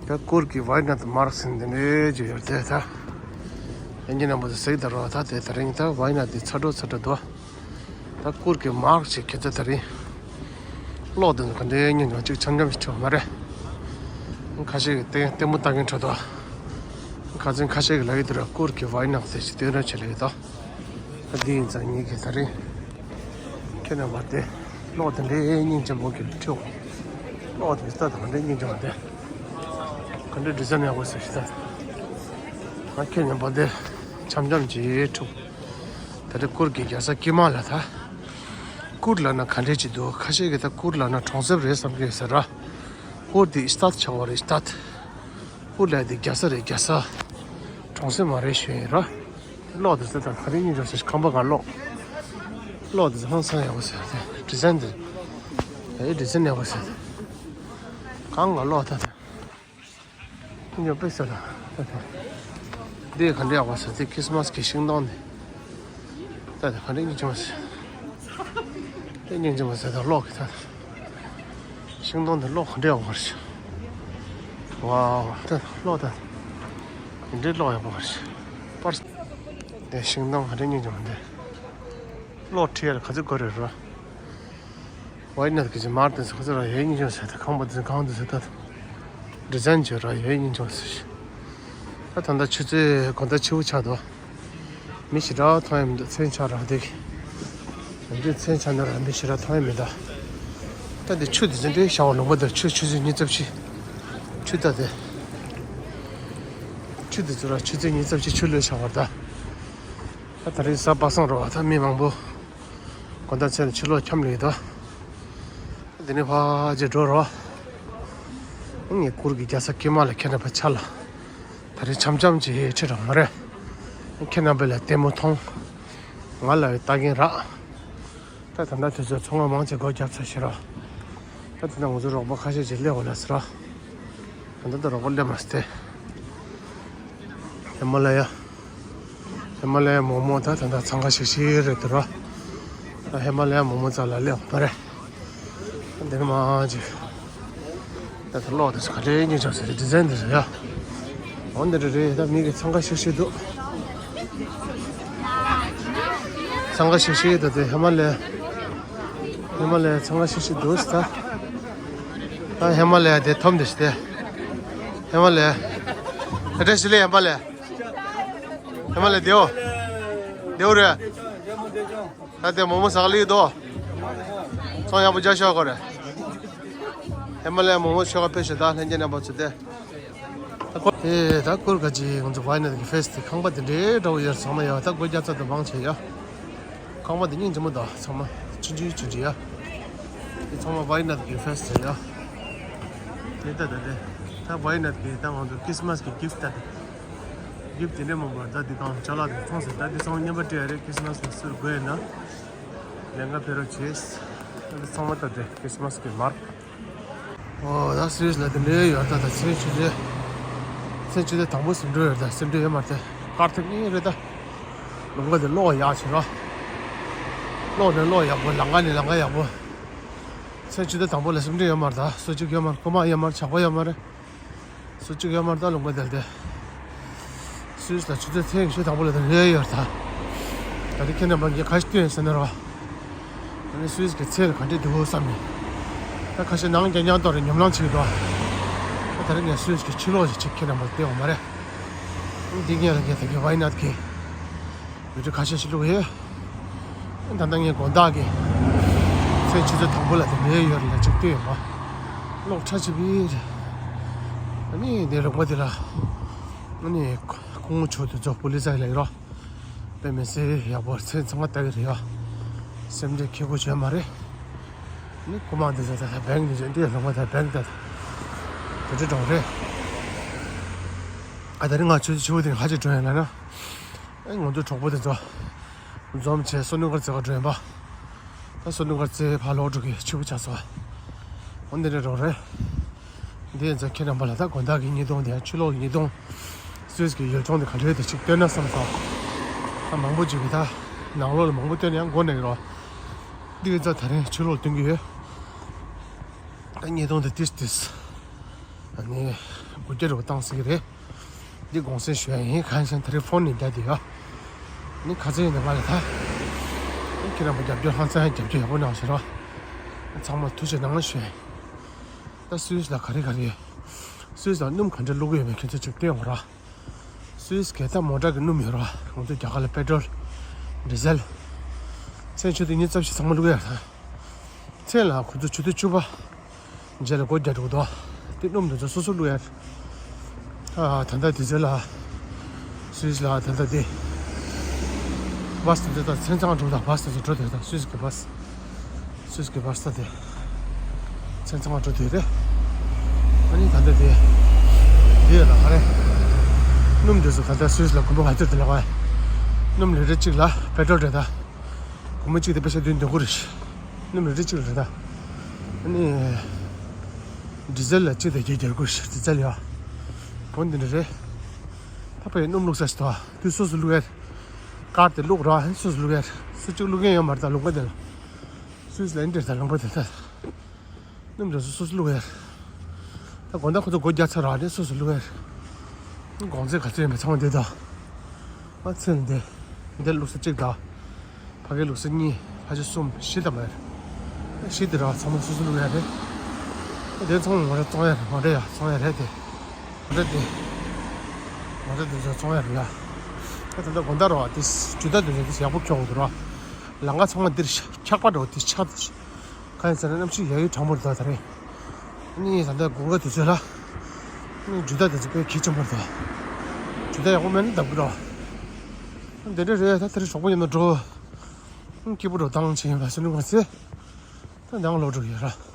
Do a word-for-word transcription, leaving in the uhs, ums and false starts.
ད་གུར་གྱི་ཝའི་ནཊ་མཱརཀ་ཟེར་འདི་འདྲའི་ཅིག་ཡོད་དེ། ད་ཡིན་གྱི་ན་མོ་ཟེར་ད་རོ། ད་དེ་ད་རིང་ད་ཝའི་ནཊ་འདི་ཚ་དྲོ་ཚ་དྲོ་འདུག་ད་གུར་གྱི་མཱརཀ་ཅིག་ཁྱེད་ཚོ་ད་རིང་གློག་དེ་ཚོ་ག་འདྲའི་སྙིང་རྗེ་ཅིག་འཆམ་འཆམ་ཞིག་འཁྲུག་མ་རེད། ཁ་ཤས་ཀྱིས་ལྟད་ལྟད་མོ་ལྟ་གིན་འཁྲུག་འདུག་ཁ་ཚན་ཁ་ཤས་ཀྱིས་ལབ་ཡོད་དེ་ར། གུར་གྱི་ཝའི་ནཊ་དེ་ཅིག་སྟོན་རོགས་བྱེད་ལབ་ཡོད་དོ། ད་འདི་ཡིན་ཙང་ངེད་ཀྱིས་ད་རིང་ཁྱེད་རྣམ་པ་དེ་གློག་དེ་འདྲའི་སྙིང་རྗེ་མོ་གི་འཁྲུག་གློག་དེ་ལྟ་དང་འདྲའི་སྙིང་རྗེ་མོ་དེ་ག་འདྲའི་ཌི་ཛའིན་ཡག་པོ་ཟེར་ཞིག་ད། ང་ཁྱེད་རྣམ་པ་དེ་འཆམ་འཆམ་གྱིས་འཁྲུག་ད་རེས་གུར་གྱི་རྒྱལ་ས་ཀི་མ་ལ་ད། གུར་ལབ་ན་ག་འདྲས་ཅིག་འདུག་ཁ་ཤས་ཀྱིས་ད་གུར་ལབ་ན་གྲོང་གསེབ་རེད་བསམ་གྱི་ཡོད་ས་ར། གུར་དེ་ཨི་སྟཱད་ཆགས་པ་རེད། ཨི་སྟཱད། གུར་ལབ་དེ་རྒྱལ་ས་རེད། རྒྱལ་ས། གྲོང་གསེབ་མ་རེད་ཞུ་ཡིན་ར། གློག་དེ་ཚོ་ད་ག་རེ་སྙིང་རྗེ་ཟེར། ཁང་པ་གང་གློག་གློག་དེ་ཚོ་ཧང་སང་ཡག་པོ་ཟེར་ཏེ། ཌི་ཛའིན་དེ། ཨེ་ཌི་ཛའིན་ཡག་པོ་ཟེར་ཏེ། གང་ག་གློག་ད་དེ། སྙིང་རྗེ་དཔེ་ཟེར་ད་ད་དེ། འདི་ག་འདྲ་ཡག་པོ་ཟེར་ཏེ། ཁྲིས་མཱས་ཀྱི་ཤིང་སྡོང་དེ། ད་དེ་ག་འདྲ་སྙིང་རྗེ་མོ་ཟེར། དེ་སྙིང་རྗེ་མོ་ཟེར་ད་གློག་གི་ད། ཤིང་སྡོང་དེ་གློག་ག་འདྲ་ཡག་པོ་རེད། ཝའོ། ད་གློག་ད། འདི་འདྲའི་གློག་ཡག་པོ་རེད། པར། དེ་ཤིང་སྡོང་ག་འདྲ་སྙིང་རྗེ་མོ་འདི། གློག་ཁྲིད་ཡ་ལ་ག་ཚོད་དགོས་རེད་རོ། ཝའི་ནཊ་གི་ཅིག་མར་དེ་ཚོ་ག་ཚོད་ར་ཡ་སྙིང་རྗེ་མོ་ཟེར་ད། ཁང་པ་དེ་ཚོ་གང་དེ་ཚོ་ད། ཌི་ཛའིན་བྱས་ར་ཡ་སྙིང་རྗེ་མོ་ཟེར། ད་ད་ལྟ་ཆུ་ཚོད་དགོང་དག་ཕྱི་པོ་ཆགས་འདུག་མི་ཞེ་དྲག་མཐོང་ཡ་མི་འདུག་མཚན་ཆགས་ར་འདི། འདི་མཚན་ཆགས་ན་ར་མི་ཞེ་དྲག་མཐོང་ཡ་མི་འདུག་ད་འདི་ཆུ་འདི་ཚོ་འདི་བཞག་པ་ལུང་པ་འདི་ཆུ་ཆུ་ཚོད་ཉི་ཤུ་རྩ་བཞི། ཆུ་ད་དེ། ཆུ་འདི་ཚོ་ར་ཆུ་ཚོད་ཉི་ཤུ་རྩ་བཞི་ཆུ་ལོག་བཞག་པ་རེད་ད། ད་ད་རེས་གཟའ་པ་སངས་རེད་པ། ད་མི་མང་པོ་དགོང་དག་ཚེ་ལ་ཕྱི་ལོགས་འཁྱམས་ལེ་ཡོད་དོ། འདི་ནས་ཕར་ཅིག་འགྲོ་རོགས། ངས་གུར་གྱི་རྒྱལ་ས་ཀི་མ་ལ་ཁྱེད་རྣམ་པ་ཆ་ལ། ད་རེས་འཆམ་འཆམ་ཅིག་ཁྲིད་རོགས་མ་རེད། ཁྱེད་རྣམ་པ་ལ་ལྟད་མོ་མཐོང་། ང་ལ་ལྟ་གིན་རག་ད་ད་ལྟ་དུས་ཚོད་ཚོང་པ་མང་ཆེ་སྒོ་བརྒྱབ་ཚར་ཤག་ར། ད་དེ་ན་ང་ཚོ་རོགས་པ་ཁ་ཤས་ཅིག་སླེབས་འོང་ལ་ཟེར་ར། ད་ལྟ་ད་རོགས་པ་སླེབས་མ་སྟེ། ཧི་མ་ལ་ཡ། ཧི་མ་ལ་ཡ་མོག་མོག་ད་ད་ད་འཚང་ཁ་ཤིག་ཤིག་རེད་འདུག་ར། ད་ཧི་མ་ལ་ཡ་མོག་མོག་རྩ་ལ་སླེབས་འོང་པ་རེད། འདི་ནི་མ་ཅིག་ད་ད་གློག་དེ་ཚོ་ག་འདྲའི་སྙིང་རྗེ་མོ་ཟེར་ཏེ། ཌི་ཛའིན་དེ་ཚོ་ཡ། འོ་འདི་འདྲ་རེད། ད་མི་གི་འཚང་ཁ་ཤིག་ཤིག་འདུག་འཚང་ཁ་ཤིག་ཤིག་འདུག་དེ་ཧི་མ་ལ་ཡ། ཧི་མ་ལ་ཡ་འཚང་ཁ་ཤིག་ཤིག་འདུག་ད། ད་ཧི་མ་ལ་ཡ་དེ་འཐོམ་དེ་ཤི་དེ། ཧི་མ་ལ་ཡ། ཨ་འདྲ་ཞིག་ལས་ཧི་མ་ལ་ཡ། ཧི་མ་ལ་ཡ་དེའོ། དེའོ་རེད། ད་དེ་མོག་མོག་ཟ་ག་ལི་དོ། ཚོང་ཡག་པོ་རྒྱག་ཤོག་གོ་རེ། ཧི་མ་ལ་ཡ་མོག་མོག་ཤོག་ག་ཕེབས་ཤོག་ད་ལྷན་རྒྱས་རྣམ་པ་ཚོ་དེ། ད་ཁོ་ཨེ་ད་གུར་ག་ཅིག་ང་ཚོ་ཝའི་ནཊ་གི་ཕེ་སི་དེ། ཁང་པ་དེ་འདྲའི་འདྲ་བོ་ཡོད་ཚང་མ་ཡ། ད་སྒོ་རྒྱག་ཚར་དུ་མང་ཆེ་ཡ། ཁང་པ་དེ་སྙིང་རྗེ་མོ་འདུག་ཚང་མ་ཆུང་ཆུང་ཆུང་ཆུང་ཡ། དེ་ཚང་མ་ཝའི་ནཊ་གི་ཕེ་སི་ཡ། དེ་ད་ད་དེ་ད་ཝའི་ནཊ་གི་ད་ང་ཚོ་ཁྲིས་མཱས་གི་གིཕ་ཊི་ད་དེ། གིཕ་ཊི་དེ་འདྲ་མང་པོ་ད་འདི་གང་ཅ་ལག་དེ་ཚོང་ཟེར། ད་འདི་ཚང་མ་རྔན་པ་སྤྲད་ཡ་རེད། ཁྲིས་མཱས་ལ་སུར་དགོས་ཡ་ན་ལེན་ག་ཕེབས་རོགས་བྱེད། ད་འདི་ཚང་མ་ད་དེ་ཁྲིས་མཱས་གི་མར། ཨོ་ད་སུད་སི་ལ་དེ་འདྲའི་ཡོད་ད། ད་མཚན་ཆུ་ཚོད། མཚན་ཆུ་ཚོད་དང་པོ་ཟིན་འགྲོ་ཡོད་ད། ཟིན་འགྲོ་ཡོད་མ་རེད་དེ། དཀར་ཐིང་ངེ་རེད་ད། ལུང་པ་དེ་གློག་ཡག་ཆེ་ར། གློག་ནས་གློག་ཡག་པོ། ལམ་ཁ་ནས་ལམ་ཁ་ཡག་པོ། མཚན་ཆུ་ཚོད་དང་པོ་ལ་ཟིན་འགྲོ་ཡོད་མ་རེད་ད། སུ་གཅིག་ཡོད་མ་རེད། རྐུ་མ་ཡོད་མ་རེད། ཇག་པ་ཡོད་མ་རེད། སུ་གཅིག་ཡོད་མ་རེད་ད་ལུང་པ་དེ་ལ་དེ། སུད་སི་ལ་ཆུ་ཚོད་ཐེངས་ཤིག་དང་པོ་ལ་དེ་རེད་ཡོད་ད། ད་རེས་ཁྱེད་རྣམ་པ་ངས་ག་ཞིག་སྟོན་ཟེར་ན་རོ། ད་ནི་སུད་སི་གི་ཚལ་ག་འདྲས་འདུག་བསམ་ནས། ད་ཁ་ཤས་ནང་རྐྱང་རྐྱང་གཏོར་རེ་ཉོབ་ལང་བྱེད་ཀྱི་འདུག་ད་ད་རེས་ངས་སུད་སི་གི་ཆུ་ལོག་ཅིག་ཁྱེད་རྣམ་པར་སྟོན་འོང་མ་རེད། འདི་ངས་ལ་ངས་ད་གི་ཝའི་ནཊ་གི་བི་ཌི་ཡོ་ཁ་ཤས་ཤིག་བླུགས་ཡོད། ད་ལྟ་ངས་དགོང་དག་གི་མཚན་ཆུ་ཚོད་དང་པོ་ལ་དེ་འདྲའི་ཡོད་རེད་ལ་ཅིག་ལྟོས་ཡོང་བ། གློག་ཁྲ་ཆིལ་པི་རེད། ཨ་ནི་དེ་རོགས་པ་དེ་ལ་ཨ་ནི་སྐུ་ངོ་མཆོག་དེ་ཚོ་པུ་ལི་ཙ་ལ་ཡོད་རོགས། དཔེ་མི་སྲིད་ཡག་པོ་མཚན་ཚང་མ་ལྟ་གི་རེད་ཡ། སེམས་ཁྲལ་ཁྱེད་སྐུ་བྱོས་མ་རེད། ཨ་ནི་རྐུ་མ་དེ་ཚོ་ད་ལྟ་བེང་དེ་ཚོ་འདི་རོགས་པ་ད་བེང་ད་དེ་འདྲ་གྲོང་རེད། ཨ་ད་རིང་ང་ཆུ་ཚོད་བཅུ་དེ་ཧ་ཅང་གྲོང་ཡིན་ལ་ན། ཨེ་ང་ཚོ་གྲོགས་པོ་དེ་ཚོ་འཛོམས་བྱས་སོ་ནུ་གར་རྩེ་ག་འགྲོ་ཡིན་པ། ད་སོ་ནུ་གར་རྩེ་ཕར་ལོག་འགྲོ་གི་ཆུ་བོ་ཆགས་སོང་། འོ་འདི་འདྲ་རོགས་རེད། འདི་ཡིན་ཙང་ཁྱེད་རྣམ་པ་ལ་ད་དགོང་དག་གི་ཉིས་སྟོང་དེ་ཡང་ཕྱི་ལོགས་ཀྱི་ཉིས་སྟོང་སུད་སི་གི་ཡུལ་ལྗོངས་དེ་ག་འདྲ་རེད་དེ་ཅིག་སྟོན་ན་བསམ་སོང་། ད་མང་པོ་ཅིག་གིས་ད་ནང་ལོགས་ལ་མང་པོ་སྟོན་ཡང་མགོ་ནས་རོགས། འདི་ཡིན་ཙང་ད་རིང་ཕྱི་ལོགས་སྟོན་གི་ཡོད། ད་ཉིས་སྟོང་དེ་ཏིས་ཏིས། ཨ་ནི་སྒོ་རྒྱག་རོགས་བཏང་ཟེར་གི་རེད། འདི་དགོངས་སེལ་ཞུ་ཡ་ཡིན། གང་ཡིན་ཟེར་ན་དེ་རིང་ཕོན་ནས་བརྒྱབ་བསྡད་ཡོད། ཨ་ནི་ཁ་ཚ་ཡིན་ན་ང་ལ་ད། ཨ་ཁྱེད་རང་པོ་རྒྱབ་སྐྱོར་ཧང་སང་རྒྱབ་སྐྱོར་ཡག་པོ་གནང་ཞེས་རོགས། ཚང་མ་ཐུགས་རྗེ་གནང་ཞུ་ཡ་ཡིན། ད་སུད་སི་ལ་ག་རེ་ག་རེ་ཡོད། སུད་སི་ལ་སྣུམ་ག་འདྲ་བླུག་གི་ཡོད་མེད་ཁྱེད་ཚོ་ཅིག་བལྟས་ཡོང་ར། སུད་སི་གི་ད་མོ་ཊ་གི་སྣུམ་ཡོད་ར། ང་ཚོ་རྒྱ་གར་ལ་པེ་ཊོལ། ཌི་ཟེལ། མཚན་ཆུ་ཚོད་ཉི་ཤུ་རྩ་བཞི་ཚང་མ་བླུག་ཡ་ར། མཚན་ལ་ཁོ་ཚོ་ཆུ་ཚོད་བཅུ་པ་རྗེས་ལ་སྒོ་རྒྱག་འགྲོ་གི་འདུག་དེ་སྣུམ་དེ་ཚོ་སོ་སོ་བླུག་ཡ། ཨ་ད་ལྟ་དེ་ཚོ་ལ་སུད་སི་ལ་ད་ལྟ་དེ་བྷ་སི་དེ་ཚོ་ད་མཚན་ཚང་འགྲོ་དང་། བྷ་སི་དེ་ཚོ་འགྲོ་དེ་ད་སུད་སི་གི་བྷ་སི། སུད་སི་གི་བྷ་སི་ད་དེ་མཚན་ཚང་འགྲོ་དེ་རེད། ཨ་ནི་ད་ལྟ་དེ་འདི་ལ་ག་རེ། སྣུམ་དེ་ཚོ་ད་ལྟ་སུད་སི་ལ་གོམ་པ་ང་ཚོར་དེ་ལ་ག་སྣུམ་ལི་ཊར་གཅིག་ལ་པེ་ཊོལ་རེད་ད། སྒོར་མོ་གཅིག་དང་པེ་ས་བདུན་བདུན་དགུ་རེད། སྣུམ་ལི་ཊར་གཅིག་ལ་རེད་ད། ཨ་ནི་ཌི་ཟེལ་ལ་གཅིག་དང་བརྒྱད་བརྒྱད་དགུ་རེད། ཌི་ཟེལ་ཡ། བོ་འདི་འདྲ་རེད། ད་ཕ་ཡི་སྣུམ་བླུགས་ས་ཞིག་ད་དུས་སོ་སོ་བླུགས་ཡ། ཀར་དེ་བླུགས་ར་ཧན་སོ་སོ་བླུགས་ཡ། སུ་གཅིག་བླུགས་མཁན་ཡོད་མ་རེད་ད་ལུང་པ་འདི་ལ། སུད་སི་ལ་འདི་འདྲ་ད་ལུང་པ་འདི་ད། སྣུམ་དེ་ཚོ་སོ་སོ་བླུགས་ཡ། ད་དགོང་དག་ཁོ་ཚོ་སྒོ་རྒྱག་ཚར་ར་ནས་སོ་སོ་བླུགས་ཡ། དགོང་ཚེ་ག་ཚོད་ཡིན་པ་ཚང་མ་འདི་དང་། ཨ་ཚེ་འདི། འདི་བླུགས་ས་གཅིག་དང་། ཕ་གི་བླུགས་ས་གཉིས། ཕ་ཆེ་གསུམ་བཞི་དང་མ་རེད། བཞི་དེ་ར་ཚང་མ་སོ་སོ་བླུགས་ཡ་རེད། འདི་ཚང་མ་ང་རང་བཙོང་ཡ་རེད། ང་རེད་ཡ་བཙོང་ཡ་རེད་དེ། ང་རེད་དེ། ང་རེད་དེ་ཚོ་བཙོང་ཡ་རེད་ཡ། ད་ད་ལྟ་དགོང་དག་ར་བ་དེ་ཇུ་ད་དེ་ཚོ་དེ་ཡག་པོ་འཁྱོག་འདུག་ར། ལམ་ཁ་ཚང་མ་འདིར་འཁྱག་པ་འདྲ་བོ་དེ་ཆགས་འདུག་གང་ཡིན་ཟེར་ན་གནམ་གཤིས་ཡག་ཡོད་གྲང་མོ་རེད་ད་ད་རེད། ཨ་ནི་ད་ལྟ་དགུན་ཁ་དུས་ཚོད་ལ། ཨ་ནི་ཇུ་ད་དེ་ཚོ་དཔེ་གལ་ཆེན་པོ་རེད་ད། ཇུ་ད་ཡག་པོ་མེད་ན་འདབ་ཀྱི་རེད། ཨ་འདི་འདྲ་རེད་ད། དེ་རིང་གྲོགས་པོ་མཉམ་དུ་འགྲོ། ཨ་སྐྱིད་པོ་འགྲོ་བཏང་བྱས་ཡིན་པ་སུ་ནི་མ་ཚད། ད་ནང་ལོག་འགྲོ་གི་ཡོད་ར།